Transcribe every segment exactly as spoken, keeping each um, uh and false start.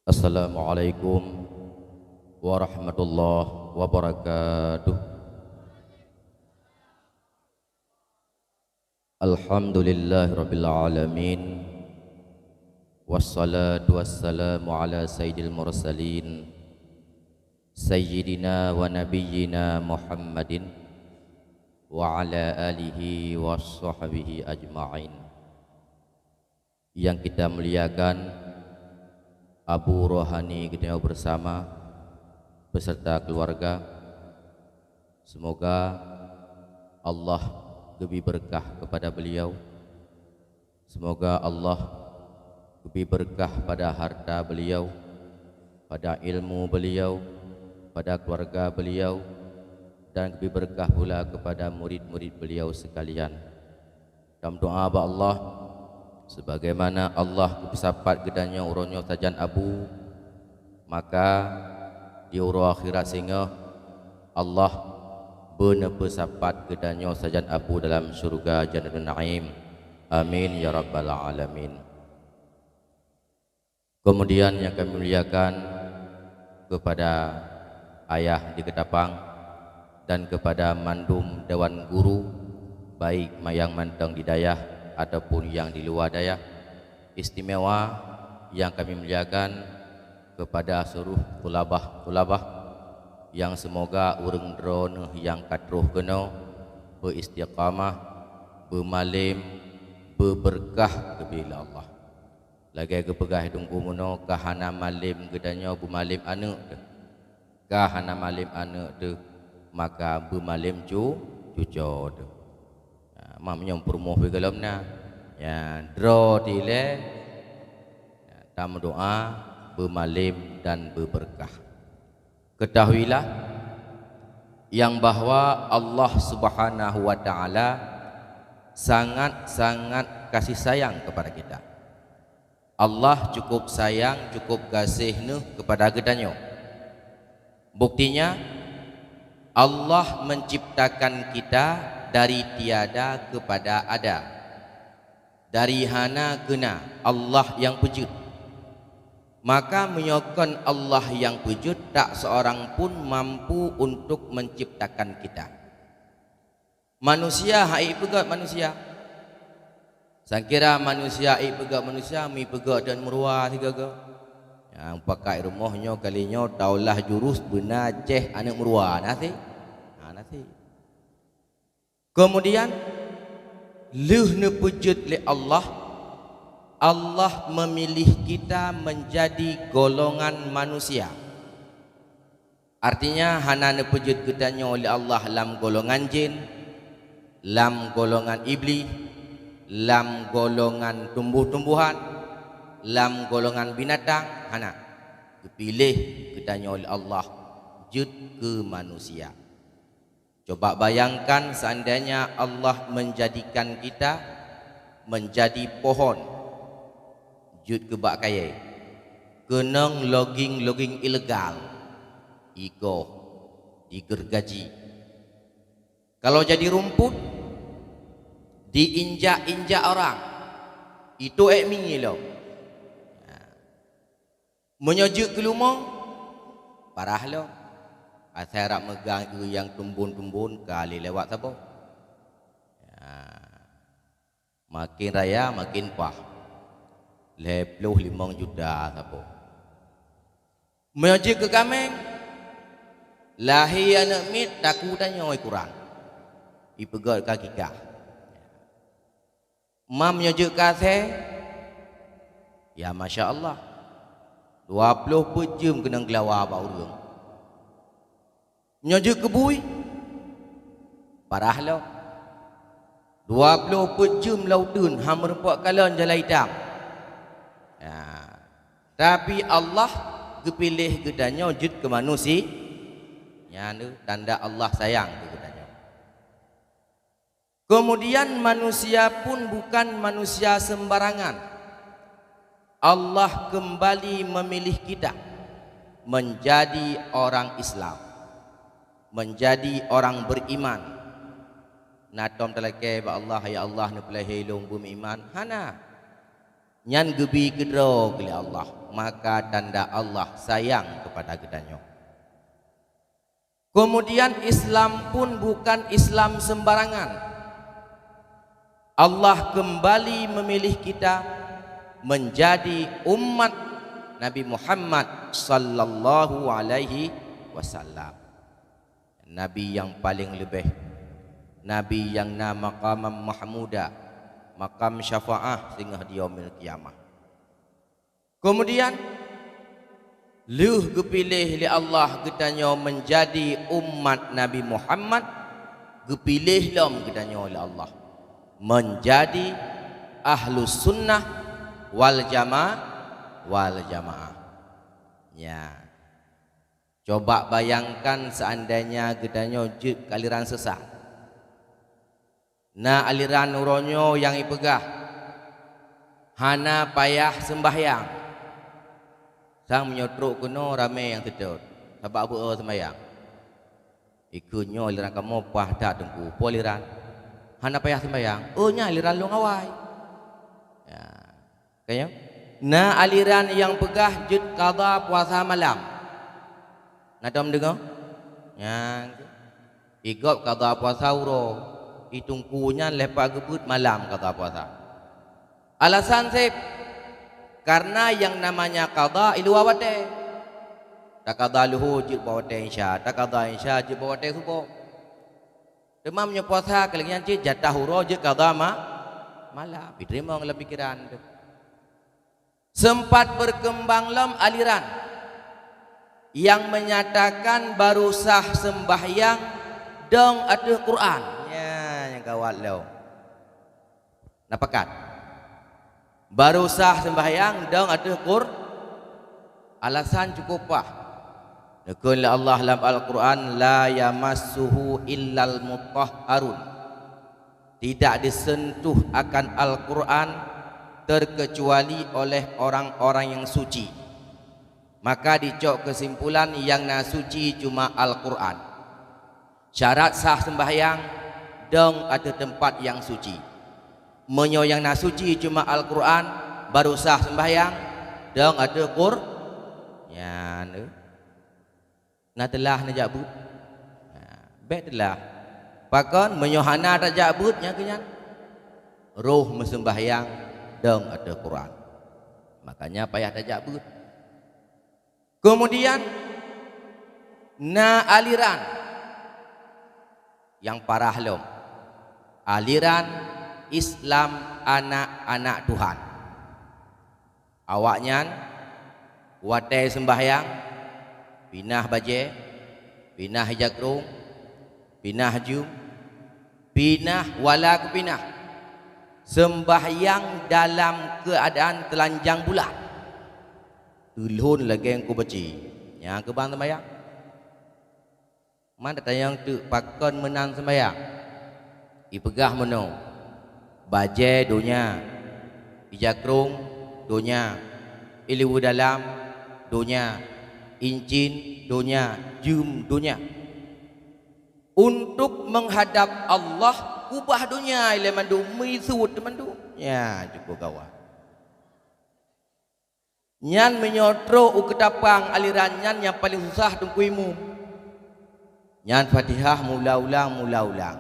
Assalamualaikum warahmatullahi wabarakatuh. Alhamdulillahirabbil alamin. Wassalatu wassalamu ala sayyidil mursalin, sayyidina wa nabiyyina Muhammadin wa ala alihi wa sahbihi ajma'in. Yang kita muliakan, Abu Rohani geutanyoe bersama beserta keluarga. Semoga Allah geubri berkah kepada beliau. Semoga Allah geubri berkah pada harta beliau, pada ilmu beliau, pada keluarga beliau, dan geubri berkah pula kepada murid-murid beliau sekalian. Tameudoa bak Allah, sebagaimana Allah geupeusapat geutanyoe uroe nyoe sajan Abu, maka di uroe akhirat singoh Allah beuneupeusapat geutanyoe sajan Abu dalam syeuruga Jannatun Naim. Amin ya rabbal alamin. Kemudian yang kami muliakan kepada ayah di Ketapang dan kepada mandum dewan guru, baik ma-, nyang mantong di dayah ataupun nyang di luwa dayah. Istimewa yang kami muliakan kepada seluruh tulabah-tulabah yang semoga ureuëng droeneuh nyang ka troh keunoe beuistiqamah, beumalem, beubeurkah geubri lé Allah. Lagée geupeugah Teungku meunoe, ka hana malem geutanyoe beumalem aneuëk teuh. Ka hana malem aneuëk teuh, maka beumalem cu-, cucoe teuh. Ha, ma meunyoe peurumoh pih gohlom na. Ya, droe tilée, ya, tameudoa beumalem dan beubeurkah. Ketahuilah yang bahwa Allah Subhanahu wa Ta'ala sangat-sangat kasih sayang kepada kita. Allah cukup sayang, cukup gaséh neuh kepada geutanyoe. Buktinya, Allah menciptakan kita dari tiada kepada ada. Dari hana keu na, Allah nyang peujeuet. Maka meunyoe kon Allah nyang peujeuet, tak seorang pun mampu untuk menciptakan kita. Manusia han ék peugét manusia. Sangkira manusia ék peugét manusia, mi peugét dan meuruwa sigoe-goe. Nyang pakat rumoh nyoe kali nyoe taulah jurus beuna céh aneuëk meuruwa, na si? Ha, na si. Kemudian, lheueh neupeujeuet lé Allah, Allah memilih kita menjadi golongan manusia. Artinya, hana neupeujeuet geutanyoe lé Allah lam golongan jin, lam golongan iblih, lam golongan tumbuh-tumbuhan, lam golongan binatang, hana. Geupiléh geutanyoe lé Allah jeuet keu manusia. Coba bayangkan seandainya Allah menjadikan kita menjadi pohon, jeuet keu bak kayée, keunong logging-logging ilegal, igoh, digergaji. Kalau jadi rumput, diinjak-injak orang, itu ék mingi lom. Meunyoe jeuet keu leumo, parah lom. Asai rab meugang ié nyang tumbon-tumbon ka lé lewat saboh. Ya. Makin raya, makin pah. Lhée ploh limong juta saboh. Meunyoe jeuet keu kaméng, lahé aneuëk miet taku tanyoe kurang. Ipeugét ka kikah. Mam nyoe jeuet keu asée, ya masya Allah, dua ploh peuet jeuem keunong geulawa bak ureuëng. Nyoe jeuet keu bui, parah lom. Dua ploh peuet jeuem lam uteuen han meurumpok kalon jalan itam. Ya. Tapi Allah geupiléh geutanyoe jeuet keu manusia, nyan tanda Allah sayang keu geutanyoe. Kemudian manusia pun bukan manusia sembarangan. Allah kembali memilih kita menjadi orang Islam, menjadi orang beriman. Na tom talakée bak Allah, "Ya Allah, neupeulahé lôn beumeuiman." Hana. Nyan geubi keudroe lé Allah, maka tanda Allah sayang kepada geutanyoe. Kemudian Islam pun bukan Islam sembarangan. Allah kembali memilih kita menjadi umat Nabi Muhammad sallallahu alaihi wasallam. Nabi nyang paleng leubeh, Nabi nyang na maqamam mahmuda, maqam syafaah singoh di yaumil qiyamah. Kemudian, lheueh geupiléh lé Allah geutanyoe menjadi umat Nabi Muhammad, geupiléh lom geutanyoe lé Allah menjadi ahlus sunnah wal jama-, wal jamaah. Nya. Coba bayangkan seandainya geutanyoe jeuet keu aliran sesat. Na aliran uroe nyoe nyang ipeugah, hana payah seumbahyang. Sang meunyoe trok keunoe ramé nyang seutôt, sabab beu-o seumbahyang. Ikeu nyoe aliran kamoe paih that teungku, peue aliran? Hana payah seumbahyang. Oh, nyan aliran lôn awai. Ya. Ka nyo? Na aliran nyang peugah jeuet kada puasa malam. Na tom deungoe? Nyang igob kada puasa uroe, i teungku nyan lheueh pat geubeuet malam kada puasa. Alasan seb, karena nyang namanya kada i luwa watée. Takada luhô jeuet bak watée insya, takada insya jeuet bak watée suboh. Teuma meunyoe puasa keu lagée nyan cit jatah uroe jeuet kada ma-, malam. Iteurimong lam pikeran teuh. Sempat berkembang lom aliran yang menyatakan baru sah sembahyang dong ateueh Quran. Nya, nyang gawat lom. Na pakat. Baru sah seumbahyang dong ateueh Qur-, alasan cukup paih. Neukheun lé Allah lam Al-Qur'an, "La yamassuhu illal mutahharun." Tidak disentuh akan Al-Qur'an terkecuali oleh orang-orang yang suci. Maka dicok kesimpulan yang na suci cuma Al-Qur'an. Syarat sah seumbahyang, dong ateueh teumpat nyang suci. Meunyoe nyang na suci cuma Al-Qur'an, baru sah seumbahyang, dong ateueh Qur-, nyan, eh. Na teulah neujak beuet? Nah, bék teulah. Pakon meunyoe hana tajak beuet nyang keu nyan? Roh meuseumbahyang dong ateueh Qur'an. Makanya payah tajak beuet. Keumudian, na aliran nyang parah lom, aliran Islam anak-anak Tuhan. Awaknyan watée seumbahyang, pinah bajée, pinah ija krông, pinah jeuem, pinah wala keupinah, seumbahyang dalam keuadaan teulanjang bulat. Teulhon lagée eungku beuci, nyang keubang seumbahyang. Man tatanyong teuk pakon meunan seumbahyang? Ipeugah meunoe, bajée donya, ija krông donya, ileue dalam donya, incin donya, jeuem donya. Untuk menghadap Allah, ubah donya ilée mandum, meusut mandum. Nya, cukup gawat. Nyan meunyoe trok u keutapang aliran nyan nyang paleng susah teungku imum. Nyan Fatihah mula ulang, mula ulang.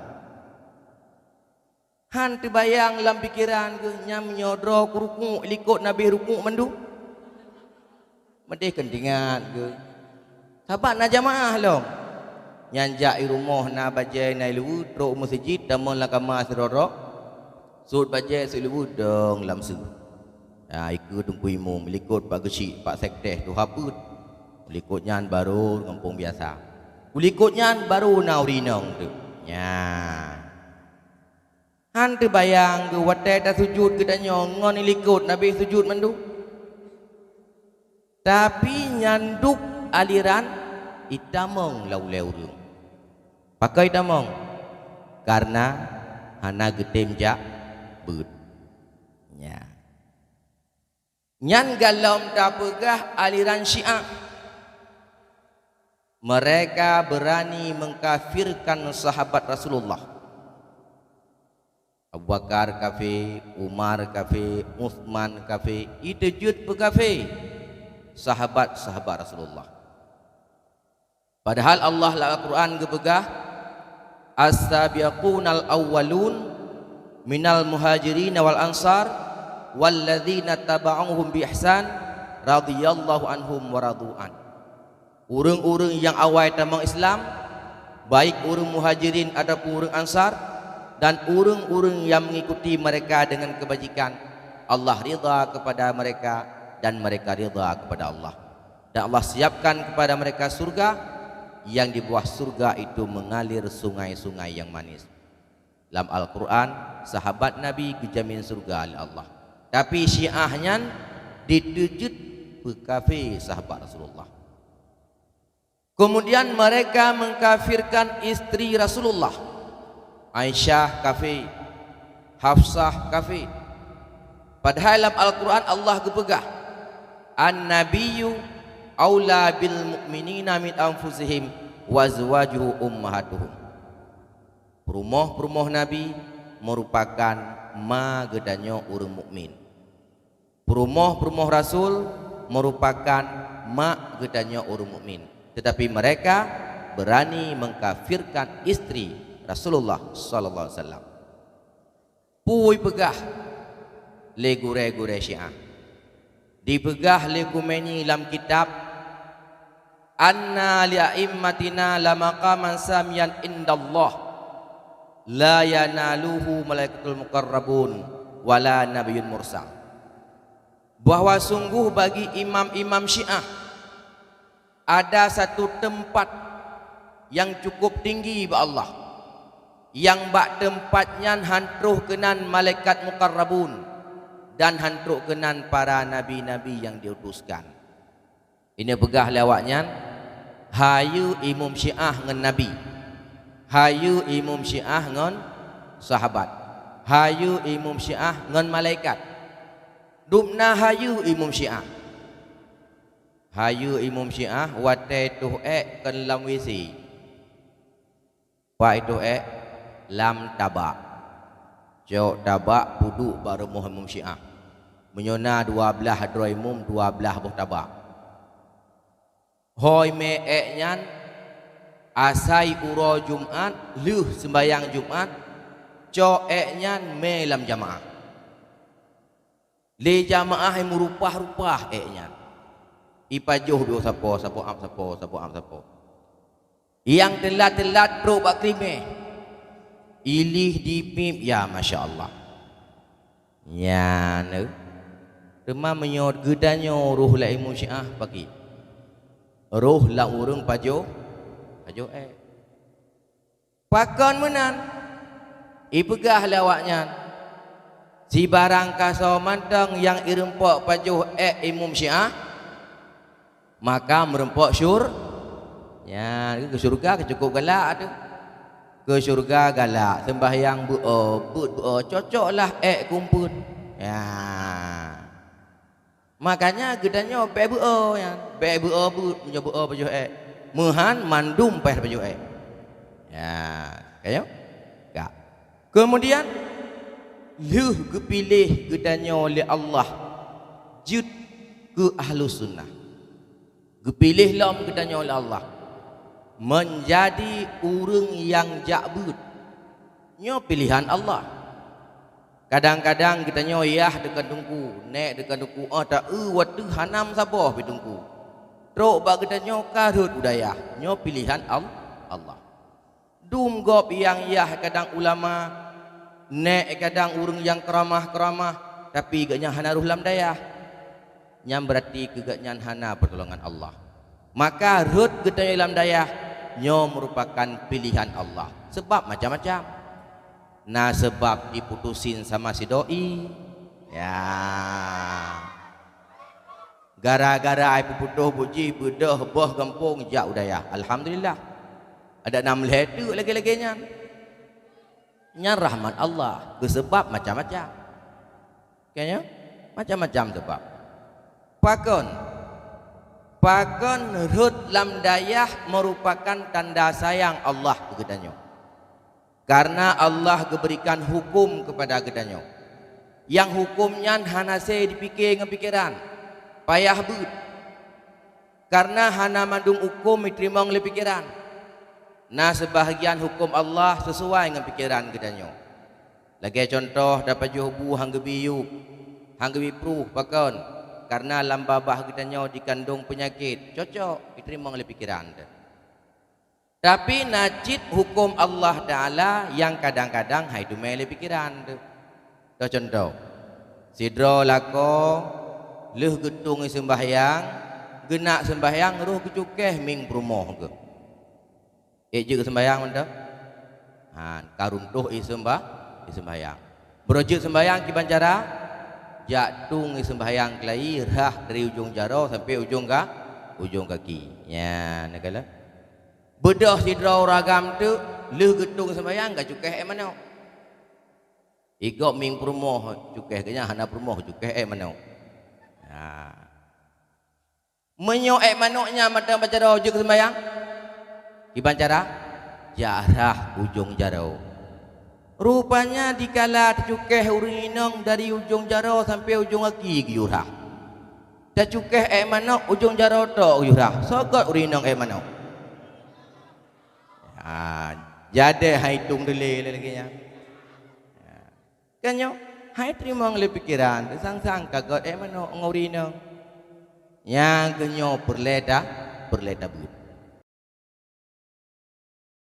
Han teubayang lam pikeran geuh nyan meunyoe droe kurukuk likot nabeh rukuk mandum. Meudeh keunteuingat geuh. Sabab na jamaah lom. Nyan jak i rumoh na bajée na ileue, trok u meuseujid, tamong lam kama sidroe-droe. Sot bajée sot ileue dong lam su. Na ikeue teungku imum, likot pak geuchik, pak sekdeh tuha peuet. Likot nyan barô gampông biasa. Likot nyan barô na ureueng inong teuk. Nya. Han teubayang geuh watée tasujut geutanyoe ngon likot nabeh sujut mandum. Tapi nyan duek aliran itamong lam ulée ureueng. Pakon itamong? Karena hana geutem jak beuet. Nya. Nyan galom tapeugah aliran Syiah. Mereka berani mengkafirkan sahabat Rasulullah. Abu Bakar kafé, Umar kafé, Utsman kafé, iteujeuet peukafé sahabat-sahabat Rasulullah. Padahai Allah lam Al-Qur'an geupeugah, "As-sabiqunal awwalun minal muhajirin wal ansar walladzina taba'uhum bi ihsan radhiyallahu anhum wa radu an." Ureuëng-ureuëng nyang awai tamong Islam, baik ureuëng Muhajirin ataupun ureuëng Ansar, dan ureuëng-ureuëng nyang mengikuti mereka dengan kebajikan, Allah ridha kepada mereka dan mereka ridha kepada Allah. Dan Allah siapkan kepada mereka surga, yang di bawah surga itu mengalir sungai-sungai yang manis. Lam Al-Qur'an, sahabat Nabi geujamin surga lé Allah. Tapi Syiah nyan diteujeuet peukafé sahabat Rasulullah. Kemudian mereka mengkafirkan istri Rasulullah. Aisyah kafé, Hafsah kafé. Padahai lam Al-Qur'an Allah geupeugah, "An-nabiyyu aula bil mu'minina min anfusihim wa azwajuhu ummahatuhum." Peurumoh-peurumoh Nabi meurupakan ma geutanyoe ureuëng mukmin. Peurumoh-peurumoh Rasul meurupakan mak geutanyoe ureuëng mukmin, teutapi mereka beurani mengkafirkan istri Rasulullah sallallahu alaihi wasallam. Peue jipeugah lé gurée-gurée Syiah? Dipeugah lé Khomeini lam kitab, "Anna li a'immatina la maqaman samiyan indallah, la yanaluhu malaikatul muqarrabun wala nabiyyun mursal." Bahwa sungguh bagi imam-imam Syiah ada satu teumpat nyang cukup tinggi bak Allah, nyang bak teumpat nyan han troh keunan malaikat muqarrabun dan han troh keunan para nabi-nabi nyang diutuskan. Ini peugah lé awaknyan, hayeue imum Syiah ngon nabi, hayeue imum Syiah ngon sahabat, hayeue imum Syiah ngon malaikat. Dum na hayeue imum Syiah. Hayeue imum Syiah watée toh ék kon lam WC. Pat itoh ék? Lam tabak. Cok tabak peuduek bak rumoh imum Syiah. Meunyoe na dua blaih droe imum, dua blaih boh tabak. Hôi mé ék nyan, asai uroe Jumat, lheueh seumbahyang Jumat, cok ék nyan mé lam jamaah. Lé jamaah meurupah-rupah ék nyan. Ipajoh dua sapo, sapo am sapo, sapo am sapo. Nyang teulat-teulat trok bak keurimeh. Ilih dipip, ya masya Allah. Nyan, eh. Teuma meunyoe geutanyoe roh lam imum Syiah pakri. Roh lam ureuëng pajoh, pajoh ék. Pakon meunan? Ipeugah lé awaknyan, sibarang kasoe mantong nyang ireumpok pajoh ék imum Syiah, maka meureumpok syur-, nyan keu syurga keu cukôp galak teuh. Keu syurga galak, seumbahyang beu-o, beuet beu-o, cocok lah ék keu umpeuet. Ya. Makanya geutanyoe bék beu-o nyan, bék beu-o beuet meunyoe beu-o pajoh ék. Meuhan mandum paih pajoh ék. Ya, ka nyoe? Ka. Keumudian, lheueh geupiléh geutanyoe lé Allah jeuet keu Ahlus Sunnah. Geupiléh lom geutanyoe lé Allah meunjadi ureuëng nyang jak beuet. Nyoe piléhan Allah. Kadang-kadang geutanyoe yah deukon teungku, nék deukon teungku, óh ta-eu wateueh hana meusaboh pih teungku. Trok bak geutanyoe ka rhot u dayah, nyoe piléhan Al-, Allah. Dum gob nyang yah kadang ulama, nék kadang ureuëng nyang keuramah-keuramah, tapi geuhnyan hana rhoh lam dayah. Nyan beurati keu geuhnyan hana peutulongan Allah. Maka rhot geutanyoe lam dayah, nyoe meurupakan piléhan Allah. Seubab macam-macam. Na seubab jiputusin sama si doi. Ya. Gara-gara ai peuputoh buet jih beudôh boh gampông jak u dayah. Alhamdulillah. Adak na meuhé teuk lagée-lagée nyan. Nyan rahmat Allah, geuseubab macam-macam. Ka nyoe? Macam-macam seubab. Pakon? Pakon rhot lam dayah meurupakan tanda sayang Allah keu geutanyoe. Karena Allah geuberikan huköm keupada geutanyoe. Nyang huköm nyan hana sé jipike ngon pikeran, payah beuet. Karena hana mandum huköm jiteurimong lé pikeran. Na seubahgian huköm Allah sisuai ngon pikeran geutanyoe. Lagée cuntoh, tapajoh bu han geubi yup, han geubi pruh, pakon? Karena lam babah geutanyoe jikandong peunyakét, cocok jiteurimong lé pikeran teuh. Tapi na cit huköm Allah Taala nyang kadang-kadang han jiteumé lé pikeran teuh. Toh cuntoh, sidroe lakoe lheueh geutueng seumbahyang, geunak seumbahyang roh geucukéh mieng peurumoh geuh. Ék jeuet seumbahyang mantong? Han, ka runtoh ék seumbah-, ék seumbahyang. Beurôh jeuet seumbahyang kiban cara? Jak tueng seumbahyang keulayi rhah dari ujong jaroe sampoe ujong ga-, ujong gaki. Nyan, na kalon. Beudôh sidroe ureuëng agam teuk lheueh geutueng seumbahyang ka cukéh ék manok. Igob mieng peurumoh cukéh, geuhnyan hana peurumoh cukéh ék manok. Nah. Meunyoe ék manok nyan mantong bak jaroe jeuet keu seumbahyang? Kiban cara? Jak rhah ujong jaroe. Rupanya dikala teucukéh ureuëng inong dari ujong jaroe sampoe ujong gaki geuyue rhah. Teucukéh ék manok ujong jaroe tok geuyue rhah. Soe göt ureuëng inong ék manok? Ha, jadi han jitueng dilée lé lagée nyan. Kan nyoe, han jiteurimong lé pikeran, teusang-sang ka göt ék manok ngon ureuëng inong. Nyang keuh nyoe peureulée ta-, peureulée tabeuet.